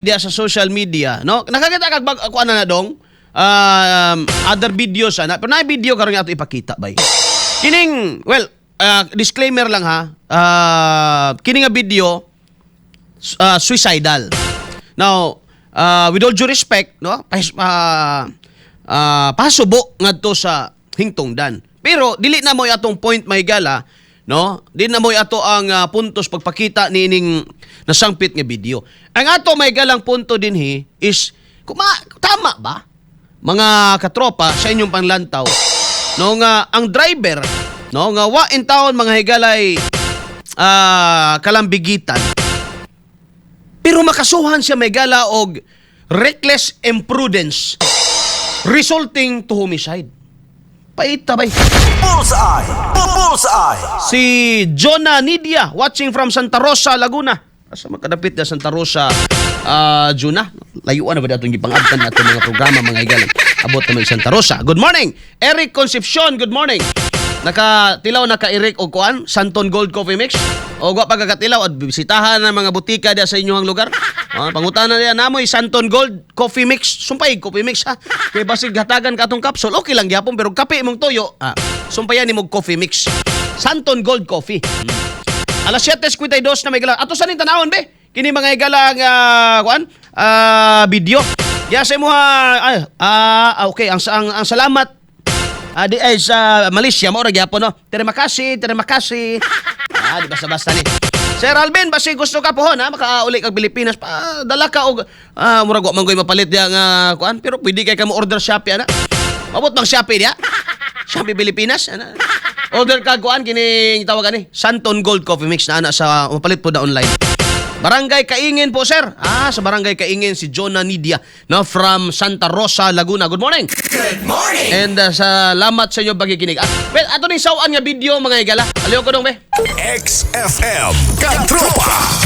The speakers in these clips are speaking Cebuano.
Diya sa social media, no? Nakakita kag bag ako ana na dong other videos ana, pero na video karon nga ato ipakita bay. Kining, well, disclaimer lang ha. Kini nga video suicidal. Now, with all due respect, no? Pasubo ngadto sa hingtungdan. Pero dili na mo atong point, mahigala, no? Dili na mo ato ang puntos pagpakita niining nasangpit nga video. Ang ato mahigalang punto dinhi is kuma, tama ba mga katropa sa inyong panglantaw, no, nga ang driver, no, nga wa in taon, mga higalay, kalambigitan, pero makasuhan siya, mahigala, og reckless imprudence resulting to homicide? Paita bay. Bullseye! Bullseye! Si Jonah Nidia, watching from Santa Rosa, Laguna. Asa makadapit na Santa Rosa, Jonah? Layuan na ba datong gipangabtan nato mga programa, mga higala? Abot na may Santa Rosa. Good morning! Eric Concepcion, good morning. Nakatilaw na ka, Eric, og kuan, Santon Gold Coffee Mix? O wa pa katilaw at bisitahan ang mga butika diya sa inyong lugar. Ah, pangutana niya namoy Santon Gold Coffee Mix. Sumpay coffee mix ha. Kay basig hatagan ka atong capsule, okay lang gyapon, pero kape imong toyo. Ah, sumpayan nimo coffee mix. Santon Gold Coffee. Alas 7:52 na may gala. Ato sa ning tanawon be. Kini mga higala nga kuan video. Ya sa imo ay, okay, ang salamat di ay sa Malaysia mo ra gyapon, no. Terima kasih, terima kasih. Ah, di basta-basta ni. Sir Alvin, basi gusto ka pohon ha, makauli kag Pilipinas pa, dala ka og murag wa man koy mapalit diya nga kuan, pero pwede kay ka mo order Shopee ana. Mabot bang Shopee diya? Shopee Pilipinas ana. Order ka kuan kining tawag ani, Santon Gold Coffee Mix na ana sa mapalit po na online. Barangay Kaingin po, sir. Ah, sa Barangay Kaingin si Jonah Nidia, no, from Santa Rosa, Laguna. Good morning. Good morning! And salamat sa inyo pagkikinig. Ah, well, ato ning sawan nga video, mga higala. Aliw ko dong be. XFM Katropa!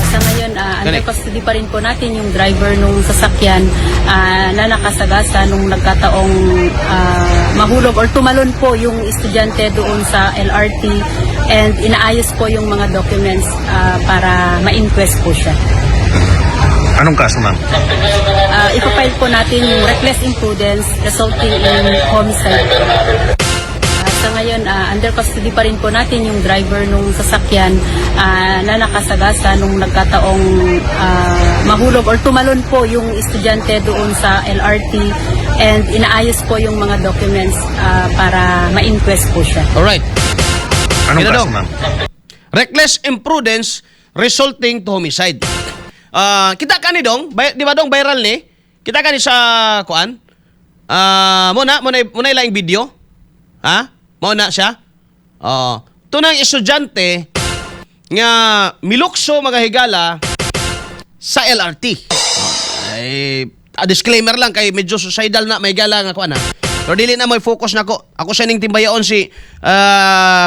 Sa ngayon, under Correct. Custody pa rin po natin yung driver nung sasakyan na nakasagasa nung nagkataong mahulog or tumalon po yung estudyante doon sa LRT and inaayos po yung mga documents para ma-inquest po siya. Anong kaso, ma'am? Ipapile po natin yung reckless imprudence resulting in homicide. Sa ngayon, under custody pa rin po natin yung driver nung sasakyan na nakasagasa nung nagkataong mahulog or tumalon po yung estudyante doon sa LRT and inaayos po yung mga documents para ma-inquest po siya. Alright. Anong Kina kaso, dong? Ma'am? Reckless imprudence resulting to homicide. Ah, kita ka ni dong, di ba dong viral ni? Kita ka ni sa kuan? Ah, mo na ilaing video. Ha? Mo na siya? Oh, tunang estudyante nga milukso, mga higala, sa LRT. Ay, disclaimer lang kay medyo suicidal na may gala nga kuan ha. Pero dili na mo focus nako. Ako sa ning timbayaon si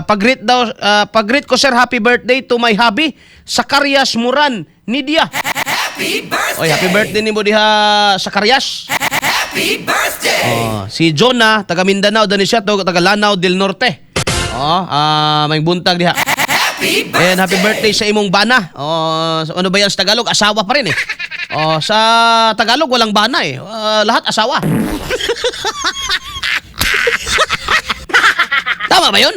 pag-greet daw, pag-greet ko, sir, happy birthday to my hubby Sakarias Muran Nidia. Happy birthday! Oy, happy birthday nimo diha, Sakarias. Happy birthday! Oh, si Jonah taga Mindanao dani siya to taga Lanao del Norte. Oh, may buntag diha. Happy birthday! And happy birthday sa imong bana. Oh, ano ba yan sa Tagalog? Asawa pa rin eh. Oh, sa Tagalog walang bana eh. Ah, lahat asawa. Tama ba yun?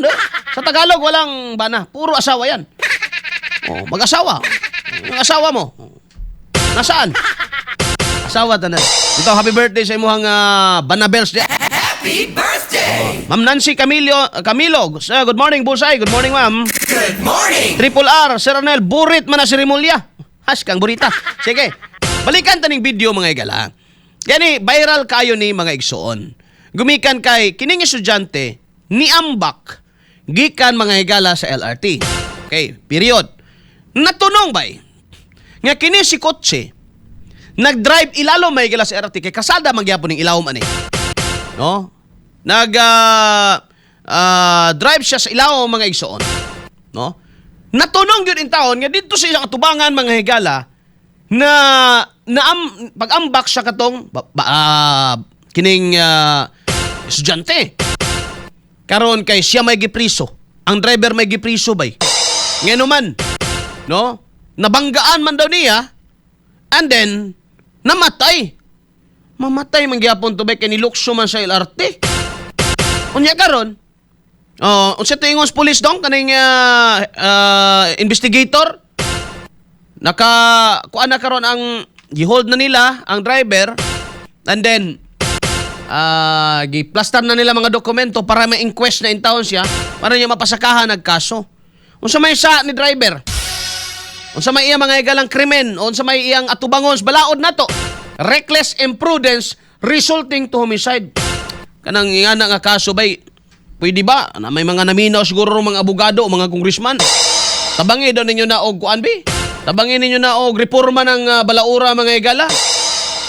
Sa Tagalog walang bana. Puro asawa yan. Oh, mag-asawa. Yung asawa mo. Nasaan? Asawa tanan. Ito, happy birthday sa imong Banabels. Happy birthday! Ma'am Nancy Camilo, Camilo. Good morning, Bullseye. Good morning, ma'am. Good morning! Triple R, Sir Arnel, burit man na si Rimulya. Has kang burita. Sige. Balikan taning video, mga igala. Yani viral kayo ni, mga igsoon. Gumikan kay kining estudyante ni ambak gikan, mga higala, sa LRT. Okay, period. Natunong bay nga kini si kotse nag-drive ilalom, mga higala, sa LRT kay kasada man gyapon ning ilawom ani. No? Nag drive siya sa ilawom, mga igsoon. No? Natunong gyud in taon nga didto sa isang atubangan, mga higala, na naam pag-ambak siya katong kining estudyante. Karon kay siya may gipriso. Ang driver may gipriso bay. Ngano man No? Nabanggaan man daw niya and then namatay. Mamatay man gyapon to ba kay nilukso man sa LRT. Unya karon, oh, unsa to ingon sa police dong kaning investigator, naka kuan na karon ang gihold na nila ang driver and then giplastar na nila mga dokumento para ma-inquest na in town siya para niya mapasakahan nagkaso. Unsa may sa ni driver? Unsa may iya, mga higalang, krimen? Unsa may iyang atubangon sa balaod nato? Reckless imprudence resulting to homicide. Kanang ingana nga kaso bay, pwede ba? Na may mga naminaw siguro mga abogado o mga congressman. Tabangi daw ninyo na og kuan bi? Tabangi ninyo na og reforma ng balaura, mga higala.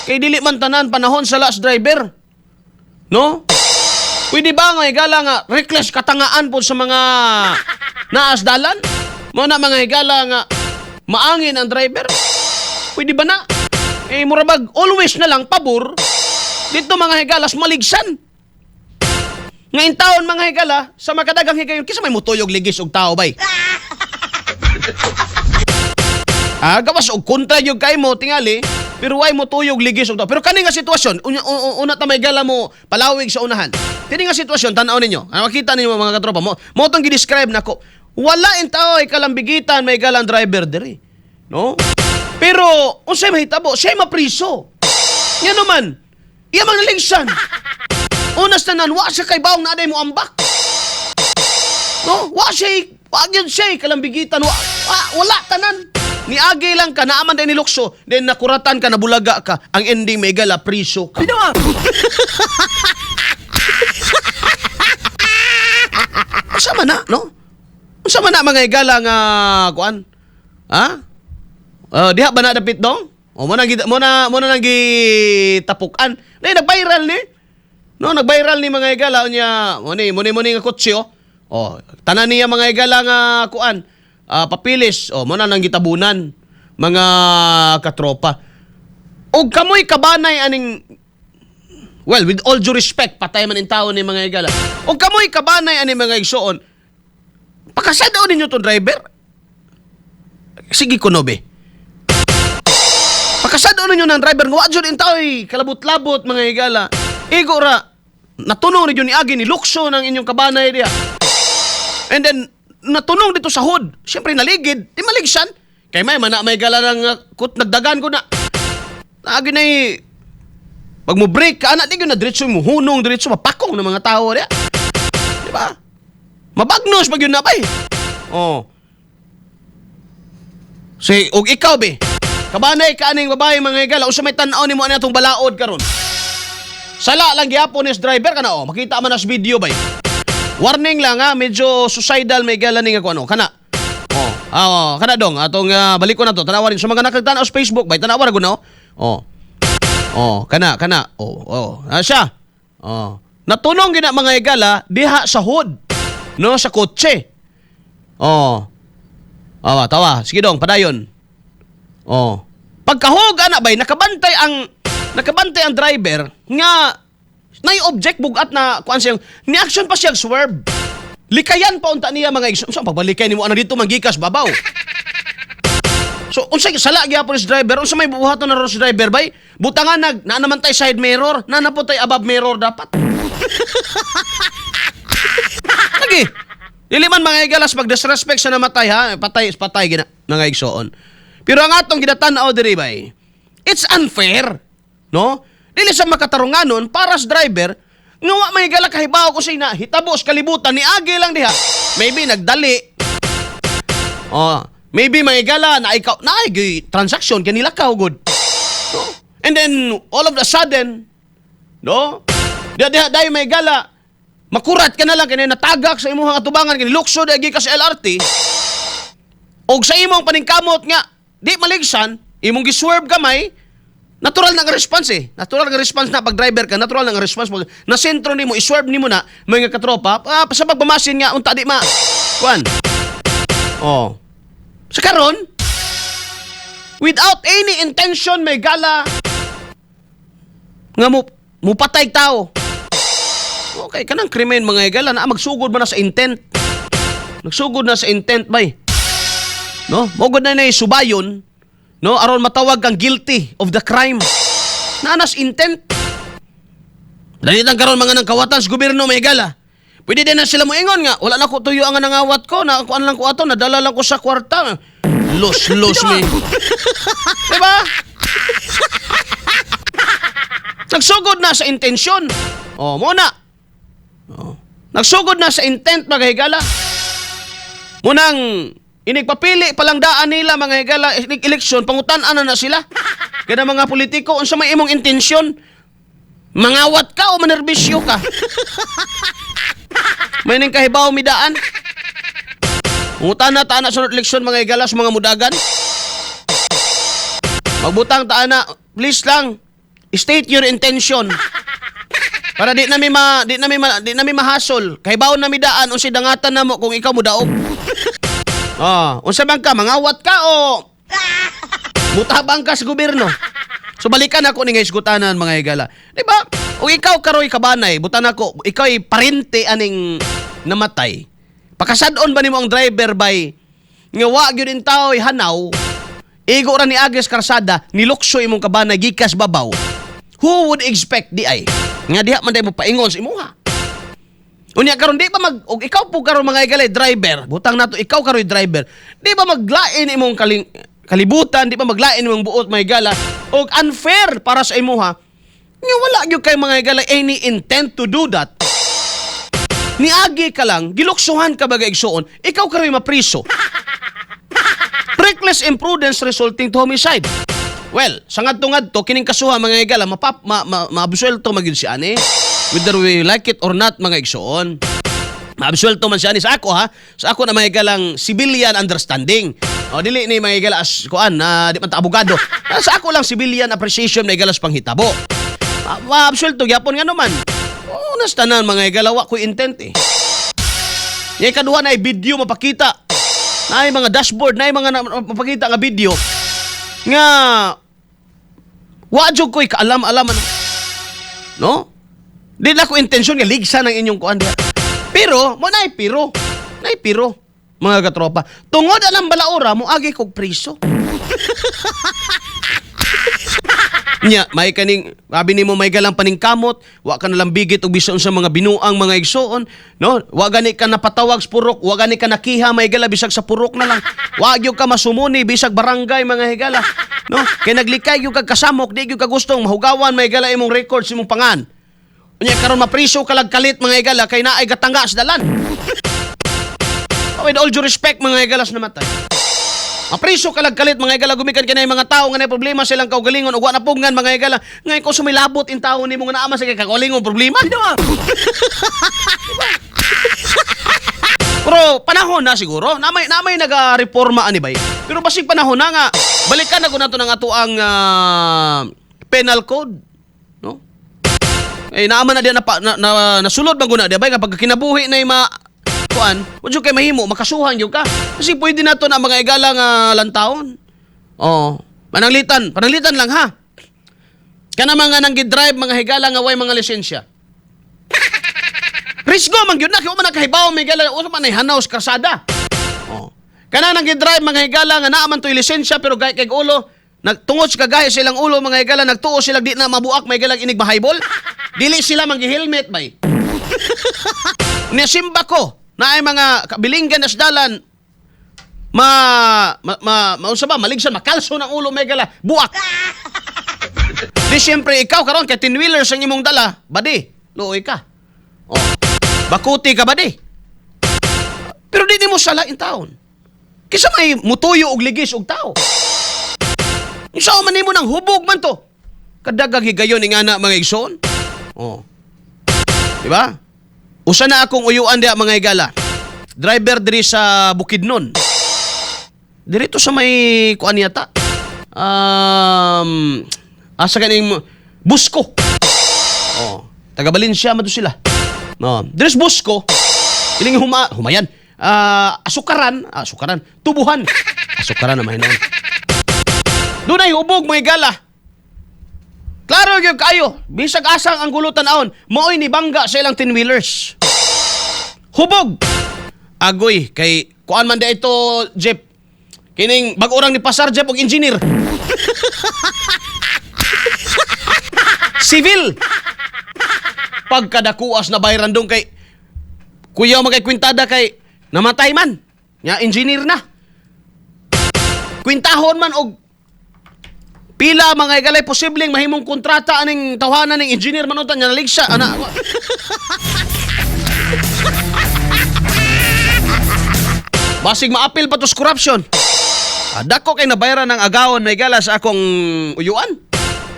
Kay dili man tanan panahon sa last driver. No? Pwede ba nga higala nga reckless katangaan po sa mga naasdalan? Mo na, mga higala, nga maangin ang driver. Pwede ba na? Eh murabag always na lang pabor dito, mga higalas, maligsan. Ngayon taon, mga higala, sa makadagang higayon, kisa may mutuyog ligis og tao bay. Ah, gawas og kontra gyud kay mo tingali, pero way mo tuyog ligis og tao. Pero kani nga sitwasyon, una ta may gala mo palawig sa unahan. Kini nga sitwasyon, tan-aw ninyo. Ang makita ninyo, mga katropa mo, mo tong gi-describe nako. Wala in tao ay kalambigitan may galang driver diri. No? Pero unsay mahitabo, siya mapriso. Nga naman, iya mang naligsan. Unas tanan, wa siya kay bawong na mo ambak. No, wa siya, wa gyud siya kalambigitan, wa, wala tanan. Niagi lang ka, naaman din ni Lukso, then nakuratan ka, nabulaga ka. Ang ending, may gala, priso ka. Unsa man na, no? Unsa man na, mga higala, nga kuan? Ha? Diha ba na dapit dong? O mo na nang gitapukan. Nay nag-viral ni. No, nag-viral ni, mga higala, unya mo ni nga kotse oh. Oh, tanan niya, mga higala, nga kuan. Papilis oh, mo na nang gitabunan, mga katropa. Og kamoy kabanay aning. Well, with all due respect, patay man in tao ni, mga higala. Og kamoy kabanay ani, mga igsoon. Pakasad-on ninyo to driver. Sige kuno be. Pakasad-on ninyo ng driver nga wa jud in tao kalabot-labot, mga higala. Igo ra natunong ninyo ni agi ni lukso ng inyong kabanay diya. And then natunong dito sa hood. Siyempre naligid, di maligsan. Kay may mana may gala ng kut nagdagan ko na. Naagi na pag mo break ka ana, di gyud na diretso mo hunong diretso mapakong ng mga tao diya. Di ba? Mabagnos pag yun na bay. Oh. Si og ikaw be. Kabanay ka aning babae, mga higala, usa may tan-aw nimo ani atong balaod karon. Sala lang gyapon is driver kana oh, makita man as video bay. Warning lang ha, medyo suicidal may gala ning ako ano, kana. Oh, oh, kana dong atong balik ko na to. Tanawa rin sa mga nakagtan-aw sa Facebook bay, tanawa ra gud na oh. Oh. Oh, kana kana. Oh. Ah, siya. Oh. Natunong gina, mga higala, diha sa hood. No, sa kotse. Oh. Awa, tawa. Sige dong, padayon. Oh. Pagkahog ana bay, nakabantay ang driver nga nay object bugat na kuan siyang ni action pa siya swerve. Likayan pa unta niya, mga igsoon. Unsa pagbalikay nimo ana dito manggikas babaw? So unsay sala gyapon si driver? Unsa may buhaton na ron si driver bay? Butangan nag naa naman tay side mirror, naa na po tay above mirror dapat. Lagi. Dili man, mga higalas, pag disrespect sa namatay ha, patay is patay gina, mga igsoon. Pero ang atong ginatan-aw diri bay, it's unfair. No? Dili sa makatarunganon para sa driver nga wa may gala kahibaw ko say na hitabo sa kalibutan, ni agi lang diha. Maybe nagdali. Oh, maybe may gala na ikaw na ay transaction kanila ka gud. No? And then all of the sudden, no? Diha diha dai may gala. Makurat ka na lang kini natagak sa imong atubangan kini lukso di ka sa LRT. Og sa imong paningkamot nga di maligsan, imong giswerve gamay, natural na nga response eh. Natural nga response na pag driver ka, natural na nga response pag na sentro nimo, iswerve nimo na mga katropa, sa pagpamasin nga unta di ma kuan. Oh. Sa karon, without any intention may gala nga mo mupatay tao. Okay, kanang krimen, mga higala, na magsugod man na sa intent. Nagsugod na sa intent bay. No? Mao gud na subayon, no, aron matawag kang guilty of the crime. Naa nas intent. Dali lang karon mga nang kawatan sa gobyerno, mga higala. Pwede din na sila moingon nga, "Wala na ko tuyo ang nangawat ko, na kuan lang ko ato, nadala lang ko sa kwarta." Los los mi. Diba? Nagsugod na sa intensyon. Oh, mao na. Oh. Nagsugod na sa intent, mga higala. Munang inigpapili palang daan nila, mga higala, inig eleksyon, pangutan-an na na sila. Kaya mga politiko, unsa may imong intensyon? Mangawat ka o manerbisyo ka? May ning kahibaw midaan. Pangutan na ta na sa eleksyon, mga higala, sa mga mudagan. Magbutang ta na, please lang, state your intention. Para di nami mahasol. Kahibaw na mi daan unsay dangatan namo kung ikaw mudaog. Ah, unsa man ka, mangawat ka o mutabang ka sa gobyerno? So balikan ako ni nga isgutanan, mga higala. Di ba? O ikaw karoy kabanay, butan ako, ikaw ay parente aning namatay. Pakasad-on ba nimo ang driver bay nga wa gyud in tao hanaw, igo ra ni agis karsada, nilukso imong kabanay gikas babaw? Who would expect di ay nga diha man day mo paingon sa imuha? Unya karon di ba mag og ikaw po karon, mga higala, driver, butang nato ikaw karoy driver, di ba maglain imong kalibutan, di ba maglain imong buot, mga higala, og unfair para sa imuha nga wala gyud kay, mga higala, any intent to do that? Niagi ka lang, giluksuhan ka baga igsuon, ikaw karoy mapriso. Reckless imprudence resulting to homicide. Well, sa ngadto-ngadto kining kasuha, mga higala, mapap ma, ma, maabsuelto magyud si ani. Whether we like it or not, mga igsuon. Maabsuelto man siya ani sa ako ha. Sa ako na, mga higalang, civilian understanding. O dili ni, mga higala, as kuan na di man ta abogado. Ah, sa ako lang civilian appreciation, mga higala, sa panghitabo. Maabsuelto gyapon nga naman. Oh, nas tanan, mga higala, wa ko intent eh. Yung ikaduha na video mapakita. Na mga dashboard, na mga mapakita nga video nga wa jud ko'y kaalam-alam ano. No? Di na ko intensyon nga ligsa ng inyong kuan diha. Pero mo nay pero, nay pero, mga katropa. Tungod alang balaura mo agi kog priso. Nya, may kaning sabi nimo may galang paningkamot, wa ka nalang bigit og bisan sa mga binuang, mga igsuon, no? Wa gani ka napatawag sa purok, wa gani ka nakiha, may gala, bisag sa purok na lang. Wa gyud ka masumuni bisag barangay, mga higala, no? Kay naglikay gyud kag kasamok, di gyud ka gustong mahugawan, may gala, imong records, imong pangan. Unya karon mapriso ka lag kalit, mga higala, kay naay gatangga sa dalan. With all due respect, mga higala, sa namatay. Mapriso ka lag kalit, mga higala, gumikan kay mga tao nga nay problema silang kaugalingon ug wa napugngan, mga higala. Ngayon kung sumilabot in tao nimo nga naa man sa kay kaugalingon problema. Diba? Pero panahon na siguro, na may naga-reforma ani bay. Pero basig panahon na nga balikan na ko nato ng ato ang penal code, no? Eh naaman na diya na, nasulod man guna diya bay nga pagkakinabuhi na ma kuan, wa jud kay mahimo makasuhan gyud ka. Kasi pwede nato na mga igala nga lantawon. Oh, pananglitan, pananglitan lang ha. Kana mga nang drive, mga higala, nga way mga lisensya. Risgo man gyud na kay wa man nakahibaw, mga higala, usa man ay hanaw sa karsada. Oh. Kana nang drive, mga higala, nga naa man to'y lisensya pero gay kay ulo, nagtungod sa kagaya silang ulo, mga higala, nagtuo sila di na mabuak, mga higala, inig mahaybol. Dili sila manggi-helmet bay. Niya simba ko na ay mga kabilinggan na dalan ma ma, ma maunsa ba maligsan, makalso ng ulo, mga higala, buak. Di siyempre ikaw karon kay 10 wheelers ang imong dala, badi, luoy ka. Oh. Bakuti ka badi. Pero di nimo sala in taon. Kisa may mutuyo og ligis og tao. Unsa man nimo nang hubog man to? Kadagag higayon ni nga na, mga igsoon. Oh. Di ba? Usa na akong uyuan diha, mga higala. Driver diri sa Bukidnon. Dirito sa may kuan yata. Asa kaning Busco. Oh, taga Valencia man to sila. No, diri sa Busco. Kining humayan. Ah, asukaran, asukaran, tubuhan. Asukaran na mahinon. Dunay hubog, mga higala. Klaro gyud kayo, bisag asang ang gulutan aon, maoy ni bangga sa ilang 10 wheelers. Hubog. Agoy kay kuan man ito, Jeep. Kining bag-o rang ni pasar jeb og engineer. Civil. Pagkadakuas na bayaran dong kay kuya magay kwintada kay namatay man. Nya engineer na. Kwintahon man og pila mga higalay posibleng mahimong kontrata aning tawhanan ning engineer man unta nya naligsa ana. Basig maapil pa to sa corruption. Ah, dako kay nabayaran ng agawon may gala sa akong uyuan.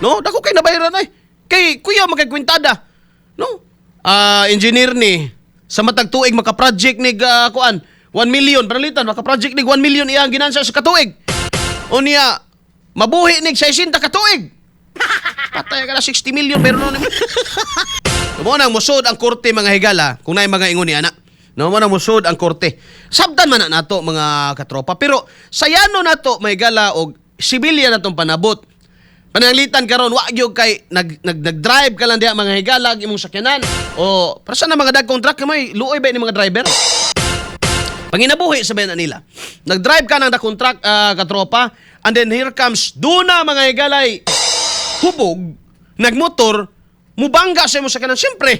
No, dako kay nabayaran ay. Kay kuya magkagkwintada. No? Ah, engineer ni sa matag tuig maka-project ni kuan 1 million panalitan maka-project ni 1 million iyang ginansya sa katuig. Unya mabuhi nig 60 ka tuig. Patay ka na 60 million pero no. Mo nang musod ang korte mga higala kung naay mga ingon ni ana. No mo nang musod ang korte. Sabtan man na nato mga katropa pero sayano nato may gala og sibilyan natong panabot. Pananglitan karon wa gyud kay nag, nag nag-drive ka lang diha mga higala ang imong sakyanan. O para sa na mga dagkong truck may luoy ba ni mga driver? Panginabuhi sa bayan nila. Nag-drive ka ng dakong truck katropa and then here comes duna mga higalay hubog, nagmotor, mubangga sa imo sa kanan. Siyempre,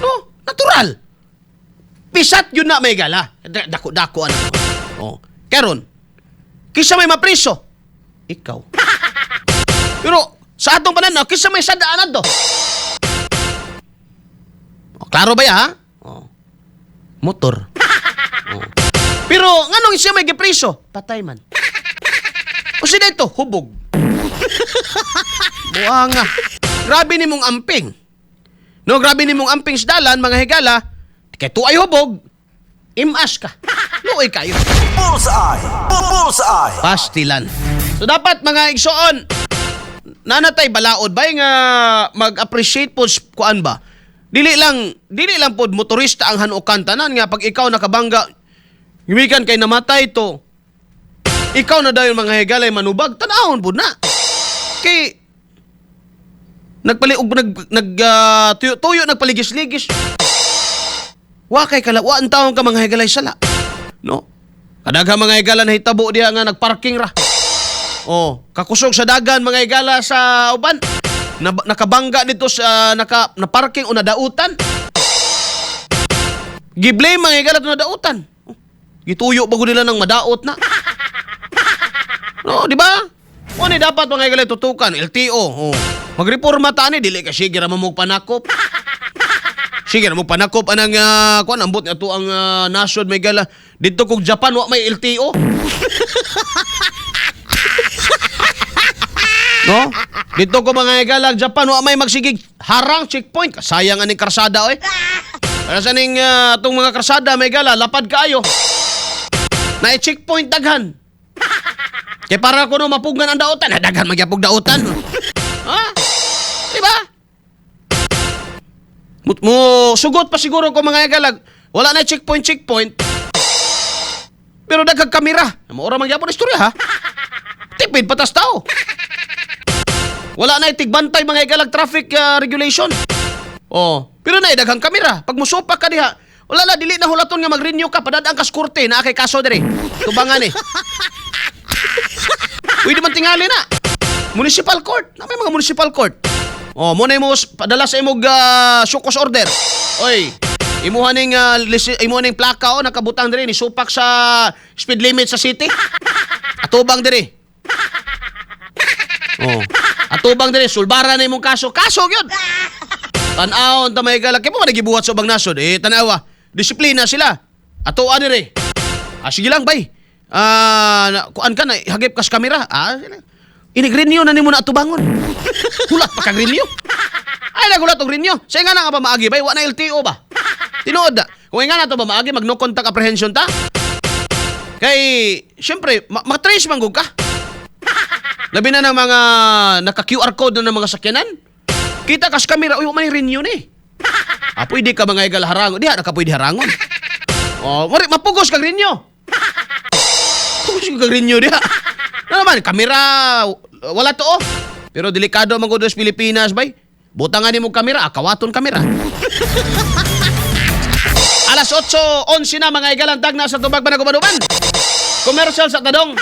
no, natural. Pisat yun na may gala. Dako-dako ano. Oh. Karon, kisa may mapriso, ikaw. Pero sa atong pananaw, kisa may sadaanan to. Oh, klaro ba ya, ha? Oh. Motor. Oh. Pero nganong siya may gipriso? Patay man. O sila ito, hubog. Buanga. Grabe ni mong amping. No, grabe ni mong amping sa dalan, mga higala. Kay tuay hubog, imas ka. Luoy kayo. Bullseye! Bullseye! Pastilan. So dapat mga igsoon, nanatay balaod ba nga mag-appreciate po kuan ba? Dili lang pod motorista ang hanukan tanan nga pag ikaw nakabangga gimikan kay namatay to. Ikaw na dayon mga higalay manubag tan-awon pod na. Kay nagpali og nag nag ah, tuyo, tuyo nagpaligis-ligis. Wa kay kala wa ang taong ka mga higalay sala. No? Kadagha mga higala nahitabo diha nga nagparking ra. Oh, kakusog sa dagan mga higala sa uban. Na, nakabangga dito sa naka na parking o nadautan. Giblame mga higala to nadautan. Oh, gituyo bago nila ng madaot na. No, di ba? O ni dapat mga higala tutukan LTO. Oh. Magreporma ta ani dili ka sige ra mo panakop. Sige ra mo panakop anang kuan ambot nga to ang nasod may gala didto kog Japan wa may LTO. No? Dito ko mga higala Japan wa may magsigig harang checkpoint. Sayang aning karsada oy. Para sa ning atong mga karsada may gala lapad kaayo. Na checkpoint daghan. Kay para kuno mapugan ang daotan, ah, daghan magyapog daotan. Ha? Di ba? Mo, mo sugot pa siguro ko mga higala. Wala na checkpoint checkpoint. Pero daghang kamera. Maura man gyapon istorya ha. Tipid patas tao. Wala na tigbantay mga higalag traffic regulation. Oh, pero na daghang kamera. Pag musupak ka diha, wala na dili na hulaton nga mag-renew ka padadang kas korte naa kay kaso diri. Tubangan eh. Pwede man tingali na. Municipal court. Na may mga municipal court. Oh, mo na imo padala sa imong show cause order. Oy, imuha ning imuha ning plaka oh nakabutang diri ni supak sa speed limit sa city. Atubang diri. Oh. Atubang diri sulbara na imong kaso. Kaso gyud. Tan-awon ta may galak. Kaya mo man gibuhat sa ubang nasod eh tan-awa. Disiplina sila. Atoa diri. Ah, sige lang bay. Ah, na, kuan ka na hagip kas kamera. Ah, sige lang. Inig-renew na nimo na atubangon. Hulat pa kag renew. Ay nagulat og renew. Sa nga na nga ba maagi bay wa na LTO ba? Tinuod na. Kung nga na to ba maagi mag no contact apprehension ta. Kay syempre ma-trace man gud ka. Labi na ng mga naka QR code na ng mga sakyanan. Kita kas kamera, uy, wa man renew ni. Ah, pwede ka mga igal harangon. Diha na ka pwede harangon. Oh, mari mapugos kag renew. Pugos kag renew diha. Ano naman, kamera, wala to oh. Pero delikado man gud sa Pilipinas, bay. Butangan nimo kamera, kawaton kamera. Alas 8:11 na mga igalang tagna sa tubag panagubanuban. Commercial sa tadong.